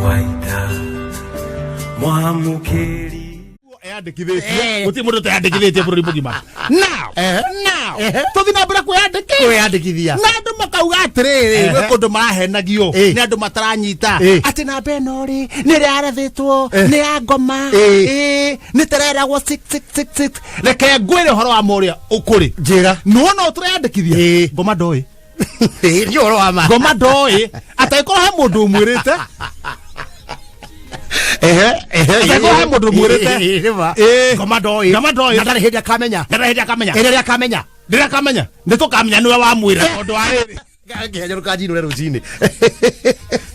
Waita mwamũkĩri. Eyandĩkithĩtie, gũtirĩ mũndũ ũteyandĩkithĩtie bũrũri mũgima. Now, now, tũthiĩ na mbere kwĩyandĩkithia. Kwĩyandĩkithia. Na andũ makauga atĩrĩrĩ, gwĩ kũndũ marahenagio nĩ andũ mataranyita atĩ namba ĩno rĩ nĩ ĩrĩa yarathĩtwo nĩ ya ngoma, nĩ tereragwo 6666. Reke ngwĩre ũhoro wa ma ũrĩa ũkũrĩ. Njĩra. Nĩwona ũũ tũreyandĩkithia? Ngoma ndoĩ. Nĩ ũhoro wa ma. Ngoma ndoĩ, atangĩkorwo he mũndũ ũmwĩrĩte. Ehe, ehe. Atangĩkorwo he mũndũ ũmwĩrĩte. Nĩ ma. Ngoma ndoĩ. Ngoma ndoĩ. Na ndarĩ hĩndĩ akamenya. Na ndarĩ hĩndĩ akamenya. Ĩrĩa akamenya. Rĩrĩa akamenya nĩ tũkamenya nĩwe wamwĩra, tondũ wa rĩrĩ. Ngĩhenja njinũre rũcinĩ.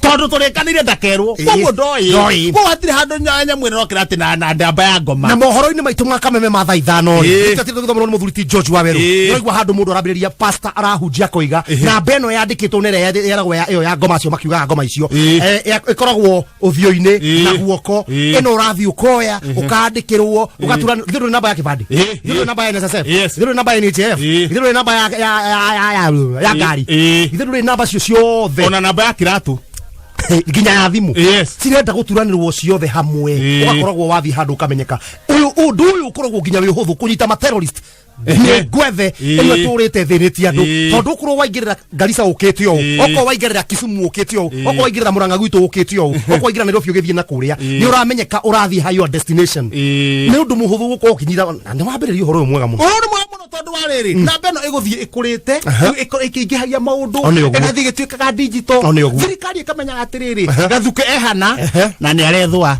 Tondũ tũrĩkanĩire ndakerwo. Koguo ndoĩ. Ndoĩ. Koguo hatirĩ handũ nyamũ ĩno ĩrokĩra atĩ na ndamba ya ngoma. Na mohoro-inĩ maitũ ma Kameme ma thaa 5 rĩ, tũtatĩte gũthomerwo nĩ mũthuri ti George Wawerũ. Nĩũraigua handũ mũndũ arambĩrĩria, pastor arahunjia akoiga namba ĩno yandĩkĩtwo nĩ ĩrĩa yeragwo ya ĩyo ya ngoma acio makiugaga ngoma icio. Ĩkoragwo ũthiũ-inĩ na guoko. Ĩno ũrathiĩ ũkoya ũkandĩkĩrwo ũgatura. Githĩ ndũrĩ namba ya kĩbandĩ? Githĩ ndũrĩ namba ya NSSF? Yes. Githĩ ndũrĩ namba ya NHIF? Githĩ ndũrĩ namba ya ngari? Githĩ ndũrĩ namba cio ciothe? Ona namba ya kiratũ. Nginya ya thimũ. Yes. Cirenda gũturanĩrwo ciothe hamwe. Ũgakoragwo wathiĩ handũ ũkamenyeka. Ũyũ ũndũ ũyũ ũkoragwo nginya wĩ ũhũthũ kũnyita ma terrorist. Nĩ ngwethe ĩno ĩtũrĩte thĩnĩtie andũ. Tondũ ũkorwo waingĩrĩra Garissa ũkĩte ũũ, okorwo waingĩrĩra Kisumu ũkĩte ũũ, okorwo waingĩrĩra Murang'a gwitũ ũkĩte ũũ, okorwo waingĩrĩra Nairobi ũgĩthiĩ na kũrĩa, nĩ ũramenyeka ũrathiĩ ha your destination. Nĩ ũndũ mũhũthũ gũkorwo ũkĩnyita na nĩ wambĩrĩria ũhoro ũyũ mwega mũno. Ũhoro nĩ mwega mũno, tondũ wa rĩrĩ, namba ĩno ĩgũthiĩ ĩkũrĩte, ĩkĩingĩhagia maũndũ, O nĩ ũguo. ĩgathiĩ ĩgĩtuĩkaga digital. O nĩ ũguo. Thirikari ĩkamenyaga atĩrĩrĩ, gathuke ehana na nĩ arethũa.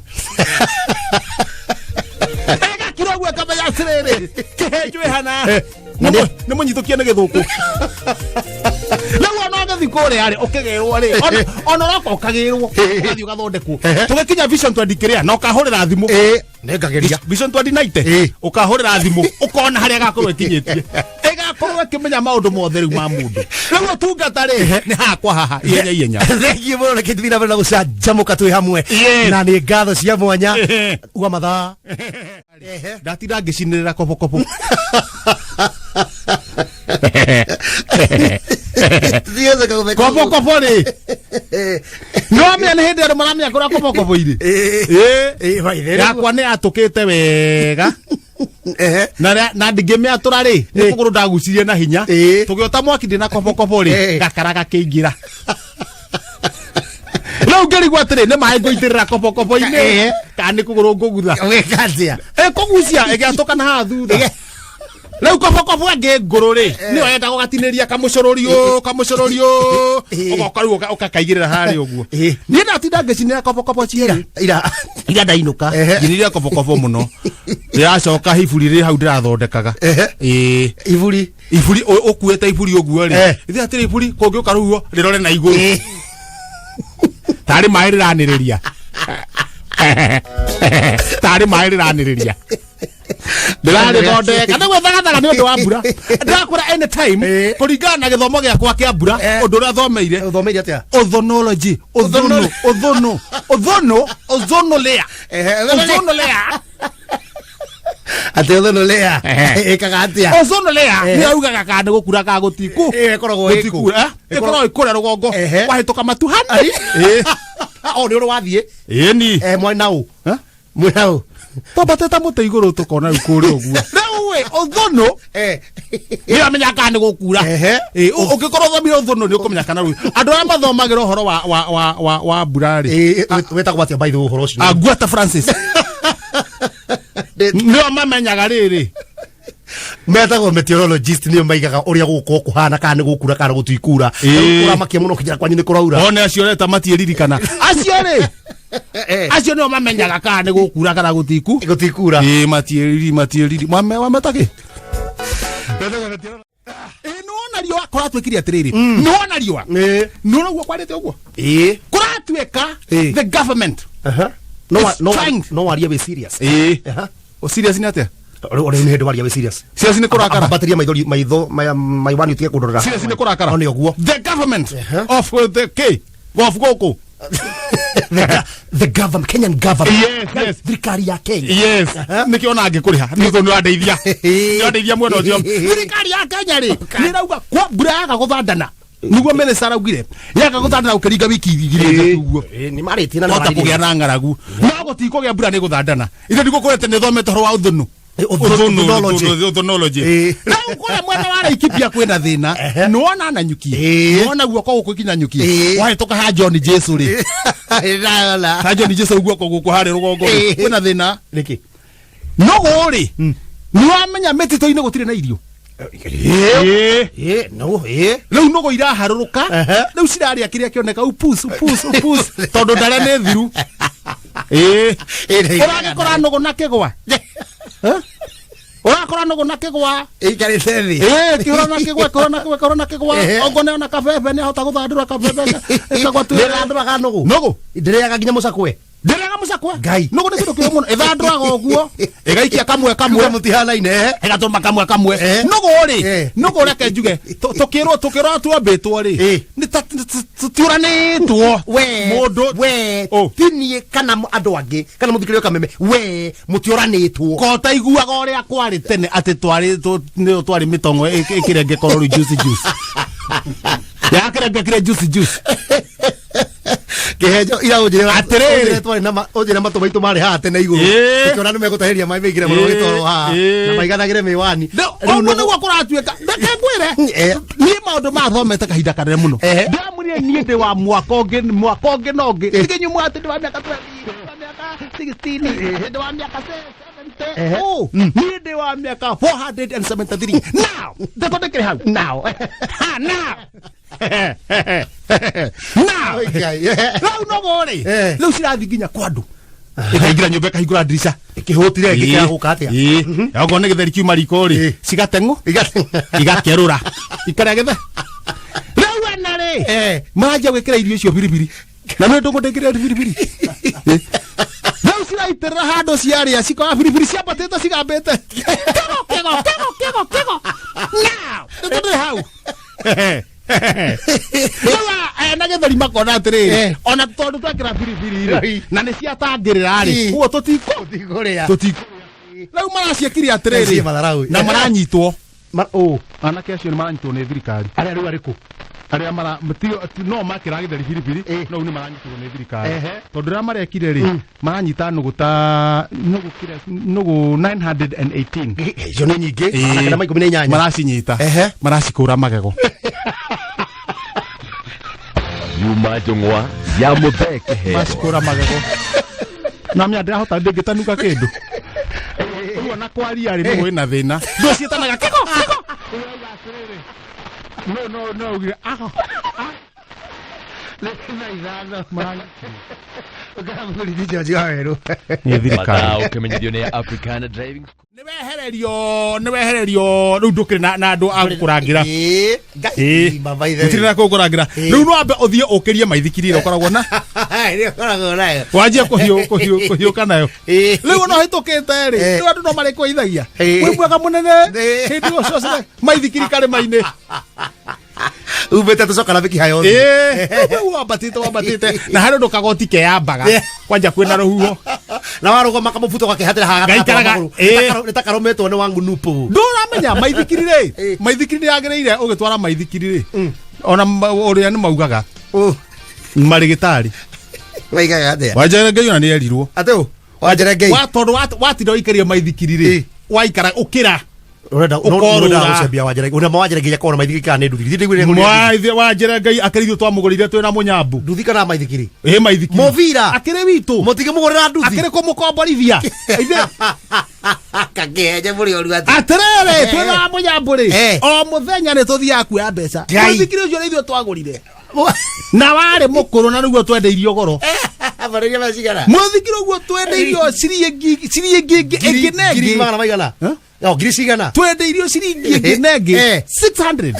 Ĩgakira ũguo ĩkamenya atĩrĩrĩ, kĩhenjo ĩhana nĩ mũnyitũkie nĩ gĩthũkũ. Rĩu ona ũgĩthiĩ kũrĩa rĩ, ũkĩgĩrwo rĩ, ona ũroka ũkagĩrwo, ũgathiĩ ũgathondekwo. Tũgĩkinya Vision 20 kĩrĩa na ũkahũrĩra thimũ. Nĩngageria. Vision 2090. Ũkahũrĩra thimũ ũkona harĩa ĩgakorwo ĩkinyĩtie, ĩgakorwo ĩkĩmenya maũndũ mothe rĩu ma mũndũ. Rĩu ũtungata rĩ, nĩ hakwa haha ihenya ihenya. Thengiũ mũno, reke tũthiĩ na mbere na gũcanjamũka twĩ hamwe. Na nĩ ngatho cia mwanya. Uga mathaa. Ndatinda ngĩcinĩrĩra kobokobo. Kobokobo rĩ, nĩwamenya nĩ hĩndĩ andũ maramenya kũrĩa kobokobo irĩ. Yakwa nĩ yatũkĩte wega na ndingĩmĩatũra rĩ, nĩ kũgũrũ ndagucirie na hinya. Tũgĩota mwaki ndĩ na kobokobo rĩ, gakara gakĩingĩra. Rĩu ngĩrigwo atĩrĩ, nĩ maĩ ngũitĩrĩra kobokobo-inĩ kana nĩ kũgũrũ ngũgutha? Ũgĩka atĩa? Kũgucia ĩgĩatũka na haha thutha. Rĩu kobokobo ĩngĩ ngũrũ rĩ, nĩyo yendagwo gatinĩria kamũcũrũrio kamũcũrũrio, ũgoka rĩu ũgakaigĩrĩra harĩa ũguo. Niĩ ndatinda ngĩcinĩra kobokobo cierĩ. Ira. Ira ndainũka njinĩrĩra kobokobo mũno, ndĩracoka iburi rĩ hau ndĩrathondekaga. Iburi. Iburi ũkuĩte iburi ũguo rĩ, ithe atĩrĩ, iburi kũngĩũka rũhuho rĩrore na igũrũ tarĩ maĩ rĩranĩrĩria, tarĩ maĩ rĩranĩrĩria. Ndĩrarĩthondeka nĩ gwĩthagathaga nĩ ũndũ wa mbura. Ndĩrakwĩra anytime, kũringana na gĩthomo gĩakwa kĩa mbura, ũndũ ũrĩa thomeire. Ũthomeire atĩa? Ozonology, ozono, ozono, ozono, ozono layer. Ozono layer. Atĩ ozono layer ĩkaga atĩa? Ozono layer nĩ yaugaga kana nĩ gũkura kana gũtiku. Ĩkoragwo ĩkũ? Gũtikura, eh? Ĩkoragwo ĩkũrĩa rũgongo. Wahĩtũka matu hana. O nĩ ũrĩ wathiĩ? Ĩni. Mwena ũ? Eh? Mwena ũ? Twambatĩte mũtĩ igũrũ tũkona rĩu kũrĩa ũguo. Rĩu ĩ ozono nĩ ũramenya kana nĩ gũkura. Ũngĩkorwo ũthomire ozono nĩ ũkũmenya kana rĩu andũ arĩa mathomagĩra ũhoro wa mbura rĩ. Wĩtagwo atĩa by the way ũhoro ũcio? Agwata Francis. Nĩo mamenyaga rĩrĩ. Metagwo meteorologist, nĩo maigaga ũrĩa gũgũkorwo kũhana, kana nĩ gũkura kana gũtikura. Ũramakia mũno kĩnjĩra kwanyu nĩ kũraura. One acio reta matiĩririkana. Acio rĩ, acio nĩo mamenyaga kana nĩ gũkura kana gũtiku. Gũtikura. Matiĩriri matiĩriri. Wame wameta kĩ? Nĩwona riũa kũratuĩkire atĩrĩrĩ, nĩwona riũa, nĩwona ũguo kwarĩte ũguo kũratuĩka the government No is trying. No warie wĩ serious. O serious nĩ atĩa? Rĩu nĩ hĩndĩ waria wĩ serious. Serious nĩ kũrakara. Ambatĩria maithori maitho maya maiwani ũtige kũndorera. Serious nĩ kũrakara. O nĩ ũguo. The government of the K of gũkũ. The government, Kenyan government. Yes. Thirikari ya Kenya. Yes, nĩkĩo ona ngĩkũrĩha nĩ tondũ nĩwandeithia, nĩwandeithia mwena ũcio. Thirikari ya Kenya rĩ, nĩ ĩrauga kwa mbura yaga gũthandana. Niguo minister araugire yaga gũthandana gũkĩringa wiki igĩrĩ ithatũ ũguo. Nĩ marĩtie na Hota kũgĩa na ng'aragu, no gũtikũgĩa mbura nĩ gũthandana. Ithe ndigũkũrete nĩ thomete ũhoro wa ũthũnũ. Ũthũnology. Ũthũnology. Rĩu kũrĩa mwena wa Laikipia kwĩna thĩna. Nĩwona Nanyuki, nĩwona guoko gũkũ kinya Nyuki, wahĩtũka ha John Jesu rĩ, Ndĩrona. ha John Jesu guoko gũkũ harĩ rũgongo rĩ, kwĩna thĩna. Nĩkĩ? Nũgũ rĩ, nĩwamenya mĩtitũ-inĩ gũtirĩ na irio. Ĩĩ, no ĩĩ. Rĩu nũgũ iraharũrũka. Rĩu cirarĩa kĩrĩa kĩoneka, upus upus upus, tondũ ndare nĩ thiru. Ĩĩ. Ũragĩkora nũgũ na kĩgwa. Eh? Ũrakora nũgũ na kĩgwa. Ĩikarĩte thĩ. Ĩĩ, kĩhũra na kĩgwa, kĩhũra na kĩgwa, kĩhũra na kĩgwa. Ongo nĩ ona kabebe nĩ ahota gũthandũra kabebe ĩkagwa tu. Ndĩrathandũraga nũgũ? Nũgũ. Ndĩrĩaga nginya mũcakwe. Ndĩrĩaga mũcakwe. Ngai. Nũgũ nĩ kĩndũ kĩũru mũno, ĩthandũraga ũguo ĩgaikia kamwe kamwe. Kuga mũtihanaine. Ĩgatũma kamwe kamwe. Nũgũ rĩ, nũgũ reke njuge, tũkĩrwo tũkĩrwo tuambĩtwo rĩ, nĩ ta tũtiũranĩtwo We mũndũ we Oh. ti niĩ kana andũ angĩ kana mũthikĩrĩrio kameme, we mũtioranĩtwo. Ko taiguaga ũrĩa kwarĩ tene atĩ twarĩ nĩyo twarĩ mĩtongo ĩkĩrengekoro rĩu juice juice yakĩrengekire juice juice. Kĩhenjo ira ũnjĩre. Atĩrĩrĩ. Ũnjĩre twarĩ na ũnjĩre matũ maitũ marĩ haha tene igũrũ. Tũkĩona nĩ megũtahĩria maĩ maingĩre mũno gĩtoro haha na maiganagĩre mĩwani. Rĩu ũguo nĩguo kũratuĩka. Reke ngwĩre, niĩ maũndũ mathomete kahinda kanene mũno. Ndĩramwĩrire niĩ ndĩ wa mwaka ũngĩ, mwaka ũngĩ na ũngĩ. Ndigĩnyumwa atĩ ndĩ wa mĩaka 20, ndĩ wa mĩaka 16, ndĩ wa mĩaka 70. Oh, niĩ ndĩ wa mĩaka 473 now. Ndeto ndĩkĩrĩ hau now. Ha, now now. Rĩu nogo rĩ, rĩu cirathiĩ nginya kwa andũ, ĩkaingĩra nyũmba, ĩkahingũra ndirica. Ĩkĩhũtire ĩngĩkĩra gũka atĩa? Ĩĩ, okorwo nĩ gĩtheri kiuma riko rĩ, cigateng'ũ igakerũra ikarĩa gĩthe. Rĩu ena rĩ, maranjia gwĩkĩra irio icio biribiri, na nĩ ndũngũ ndĩngĩrĩa biribiri. Rĩu ciraitĩrĩra handũ ciarĩa, cikora biribiri ciambatĩte cigambĩte kĩgo kĩgo kĩgo kĩgo kĩgo. Now nĩ tũrĩ hau rĩu na gĩtheri makona atĩrĩrĩ, ona tondũ twekĩra biribiri rĩ na nĩ ciatangĩrĩra rĩ, ũguo tũtikũ Tũtikũrĩa. Tũtikũrĩa. Rĩu maraciĩkire atĩrĩrĩ, Ciĩ matharaũ. Na maranyitwo. Ũ? Anake acio nĩ maranyitwo nĩ thirikari. Arĩa rĩu arĩkũ? Arĩa mara no makĩra gĩtheri biribiri, no rĩu nĩ maranyitwo nĩ thirikari, tondũ rĩrĩa marekire rĩ, maranyita nũgũ ta nũgũ kĩrĩa nũgũ 918. Icio nĩ nyingĩ. 918. Maracinyita, maracikũra magego. Yuma njũng'wa ya mũthee kĩheo. Maracikũra magego na mĩa ndĩrahota ndĩngĩtanuka kĩndũ ũguo na kwaria rĩ, nũgũ ĩna thĩna, ndũ ciĩtanaga kĩgo kĩgo. No no no ugire aho. Na ithano. Ũkara mũthuri George Wawerũ. Nĩ thirikari. Mathaa ũkĩmenyithio nĩ Africana Driving School. Nĩ wehererio rĩu ndũkĩrĩ na andũ a gũkũrangĩra. Ĩĩ, Ngai, baba ithe. Gũtirĩ na kũkũrangĩra. Rĩu no ambe ũthiĩ ũkĩrie maithikiri ĩrĩa ũkoragwo na Ĩrĩa ũkoragwo nayo. Wanjie kũhiũka nayo. Rĩu ona ũhĩtũkĩte rĩ, rĩu andũ no marĩkũithagia wĩ mwega mũnene. Hĩndĩ ĩyo cocere maithikiri karĩma-inĩ. Umĩte tũcoka na mĩkiha yothe. Ĩĩ, rĩu wambatĩte na harĩ ũndũ kagoti keyambaga kwanja kwĩna rũhuho. Na warũgama kamũbuto gakĩhatĩra haha gatagatĩ wa Gaikaraga, magũrũ. Nĩ ta karũmĩtwo nĩ wangunupu. Ndũramenya maithikiri rĩ, maithikiri nĩ yagĩrĩire ũgĩtwara maithikiri rĩ, ona ũrĩa nĩ maugaga marĩgĩtarĩ. Waigaga atĩa? Wanjere Ngai ona nĩ erirwo. Atĩ ũ? Wanjere Ngai. Wa tondũ watinda ũikaria maithikiri rĩ, waikara ũkĩra Ũrenda ũkorũra. ũrenda gũcembia Wanjere. Ũrenda ma Wanjere nginya kona maithikiri kana nĩ nduthi. Githĩ ndĩiguire ngũrĩre nduthi? Mwaithe Wanjere Ngai akĩrĩ ithuĩ twamũgũrĩire twĩna mũnyambu. Nduthi kana maithikiri? Ĩ, maithikiri. Mũbira. Akĩrĩ witũ. Mũtingĩmũgũrĩra nduthi. Akĩrĩ kũmũkomborithia. Ithe Kakĩhenje mũrĩ oru atĩ. Atĩrĩrĩ, twĩna mũnyambu rĩ, o mũthenya nĩ tũthiaga kuoya mbeca. Ngai. Mũithikiri ũcio nĩ ithuĩ twagũrire na warĩ mũkũrũ na nĩguo twendeirio goro. Marĩria macigana? Mũithikiri ũguo twendeirio ciringi ĩngĩ na Ngiri ĩngĩ. magana maigana? Oh, ngiri cigana? Twendeirio ciringi ĩngĩ na ĩngĩ 600.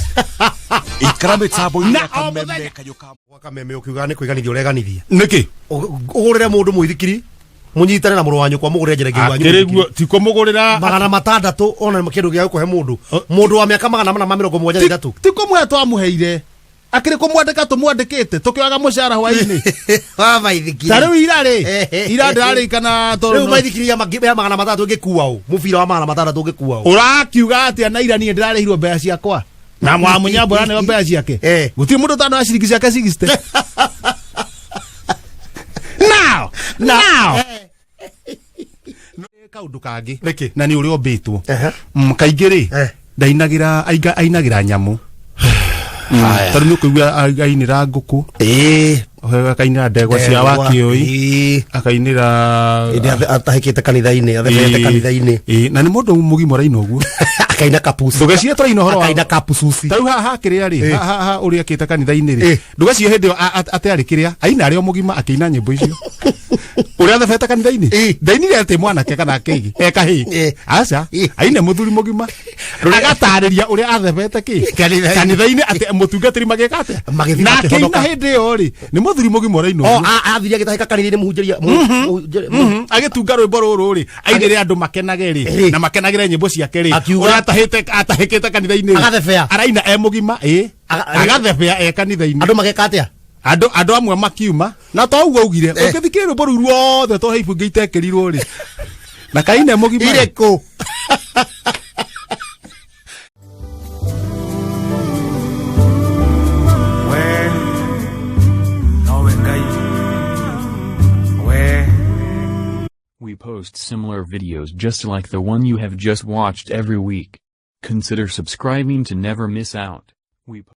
Ikara mĩtambo-inĩ Na ya o kameme mũthenya. kayũ ka Gwa kameme ũkiuga nĩ kwĩganithia ũreganithia. Nĩkĩ? Ũgũrĩre mũndũ mũithikiri, mũnyitane na mũrũ wa nyũkwa mũgũrĩre Njerengei wanyu Akĩrĩ mũithikiri. guo ti kũmũgũrĩra. 600 ona kĩndũ gĩa gũkũhe mũndũ. Mũndũ wa mĩaka 473. Ti kũmũhe twamũheire, akĩrĩ kũmwandĩka tũmwandĩkĩte tũkĩoyaga mũcara hwainĩ. Wa maithikiri. Ta rĩu ira rĩ, ira ndĩrarĩkana Rĩu tondũ maithikiri ya 600 ĩngĩkua ũ? Mũbira wa 600 ũngĩkua ũ? Ũrakiuga atĩa na ira niĩ ndĩrarĩhirwo mbeca ciakwa. Na mwa munyambo neo mbeca ciake. Gũtirĩ mũndũ ũtanoya ciringi ciake 60. Now, now. Kaũndũ kangĩ. Nĩkĩ? Na nĩ ũrĩa ũmbĩtwo. Ehe. Kaingĩ rĩ, ndainagĩra ainagĩra nyamũ. Tondũ nĩ ũkũigua ainĩra ngũkũ. Akainĩra ndegwa cia Wakĩũi. Akainĩra Ĩndĩ atahĩkĩte kanitha-inĩ, athebete kanitha-inĩ. Na nĩ mũndũ mũgima ũraina ũguo. Akaina kapusi. Ndũgecirie tũraina ũhoro wa Akaina kapususi. Ta rĩu haha kĩrĩa rĩ, haha ũrĩa akĩte kanitha-inĩ rĩ. Ndũgecirie hĩndĩ ĩyo atĩ arĩ kĩrĩa, aina arĩ o mũgima akĩina nyĩmbo icio. Ũrĩa athebete kanitha-inĩ. Ndainire atĩ mwanake kana kĩgi, e kahĩĩ. Aca, aine mũthuri mũgima. Agatarĩria ũrĩa athebete kĩ? Kanitha-inĩ atĩ mũtungatĩri magĩka atĩa? Magĩthiĩ Na akĩina makĩhonoka. hĩndĩ ĩyo rĩ, nĩ mũthuri mũgima ũraina O ũguo. athire agĩtahĩka kanitha-inĩ mũhunjĩria. Agĩtunga rwĩmbo rũrũ rĩ, ainĩre andũ makenage rĩ, na makenagĩre nyĩmbo ciake rĩ. Ũrĩa atahĩkĩte kanitha-inĩ rĩ. Agathebea. Araina e mũgima, ĩ. Agathebea e kanitha-inĩ. Andũ mageka atĩa? Andũ amwe makiuma na to ũguo augire, ũngĩthikĩrĩria rwĩmbo rũu ruothe to he ibunge itekĩrirwo rĩ. Na kaine mũgima. Irĩkũ? We post similar videos just like the one you have just watched every week. Consider subscribing to never miss out. We post